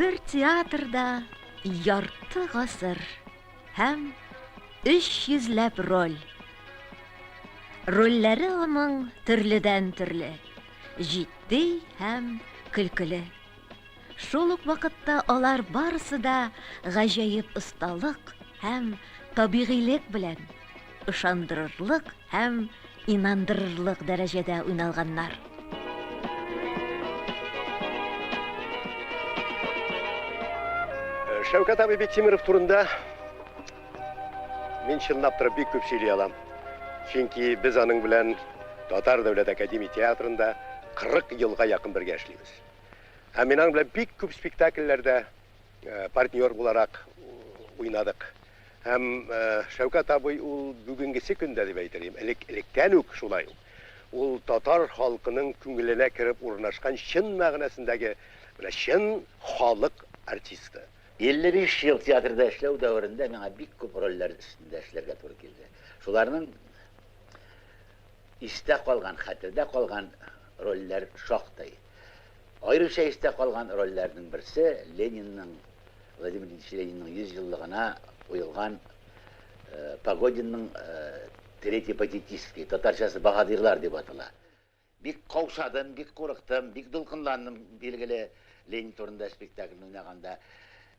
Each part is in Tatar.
Бер театрда ярты гасыр һәм өч йөзләп роль. Рольләре аның төрледән-төрле, җитди һәм көлкеле. Шул ук вакытта алар барысы да гаҗәеп осталык һәм табигыйлек белән, ышандырырлык һәм инандырырлык дәрәҗәдә уйналганнар. Шәүкәт абый Биктимеров турында мин чынлап торып бик күп сөйли алам. Чөнки без аның белән Татар дәүләт академия театрында 40 елга якын бергә эшлибез. Һәм мин аның белән бик күп спектакльләрдә партнер буларак уйнадык. Һәм Шәүкәт абый ул бүгенгесе көндә дип әйтер идем, элек электән үк шулай ук. Ул татар халкының күңеленә кереп урнашкан чын мәгънәсендәге менә чын халык артисты. 55 ел театрда эшләү дәверендә миңа бик күп рольләр өстендә эшләргә туры килде. Шуларның истә калган, хәтердә калган рольләр шактый. Аеруча истә калган рольләрнең берсе Ленинның Владимир Ильич Ленинның 100 еллыгына куелган Погодинның Третий патетистский, татарчасы Баһадирлар дип атала. Бик каушадым, бик курыктым, бик дулкынландым, билгеле, Ленин турында спектакльне уйнаганда.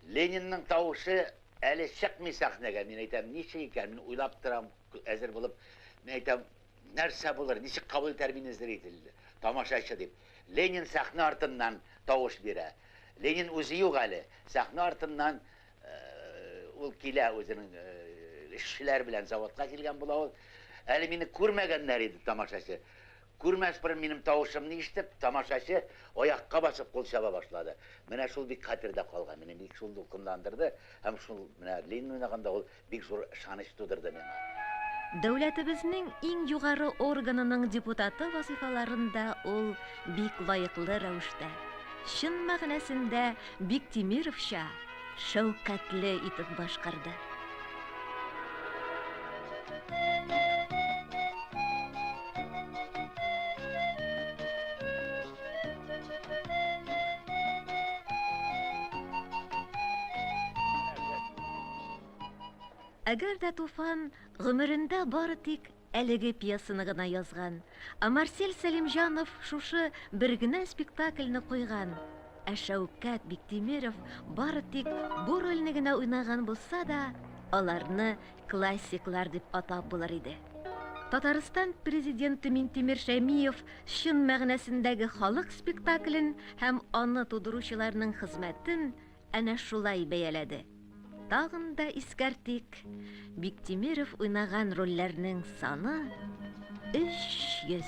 Ленинның тавышы әле чыкмый сәхнәгә. Мин әйтәм, ничек икән? Мин уйлап торам, әзер булып. Мин әйтәм, нәрсә булыр, ничек кабул итәр мине зритель, тамашачы дип. Ленин сәхнә артыннан тавыш бирә. Ленин үзе юк әле. Сәхнә артыннан ул килә үзенең эшчеләр белән заводка килгән була ул. Әле мине күрмәгәннәр иде тамашачы. Күрмәс борын минем тавышымны ишетеп, тамашачы аякка басып кул чаба башлады. Менә шул бик хәтердә калган, мине бик шул дулкынландырды һәм шул менә Ленин уйнаганда ул бик зур ышаныч тудырды миңа. Дәүләтебезнең иң югары органының депутаты вазыйфаларын да ул бик лаеклы рәвештә, чын мәгънәсендә Биктимировча шәүкәтле итеп башкарды. Әгәр дә Туфан гомерендә бары тик әлеге пьесаны гына язган, ә Марсель Сәлимҗанов шушы бер генә спектакльне куйган, ә Шәүкәт Биктимеров бары тик бу рольне генә уйнаган булса да, аларны классиклар дип атап булыр иде. Татарстан Президенты Минтимер Шәймиев чын мәгънәсендәге халык спектаклен һәм аны тудыручыларның хезмәтен әнә шулай бәяләде. Тагын да искәртик, Биктимеров уйнаган рольләрнең саны 300.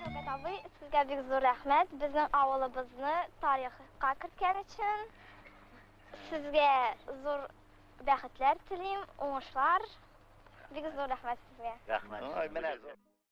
Шәүкәт абый, сезгә бик зур рәхмәт, безнең авылыбызны тарихка керткән өчен. Сезгә зур бәхетләр телим, уңышлар. Бик зур рәхмәт сезгә. Рәхмәт. Ай, менә зур.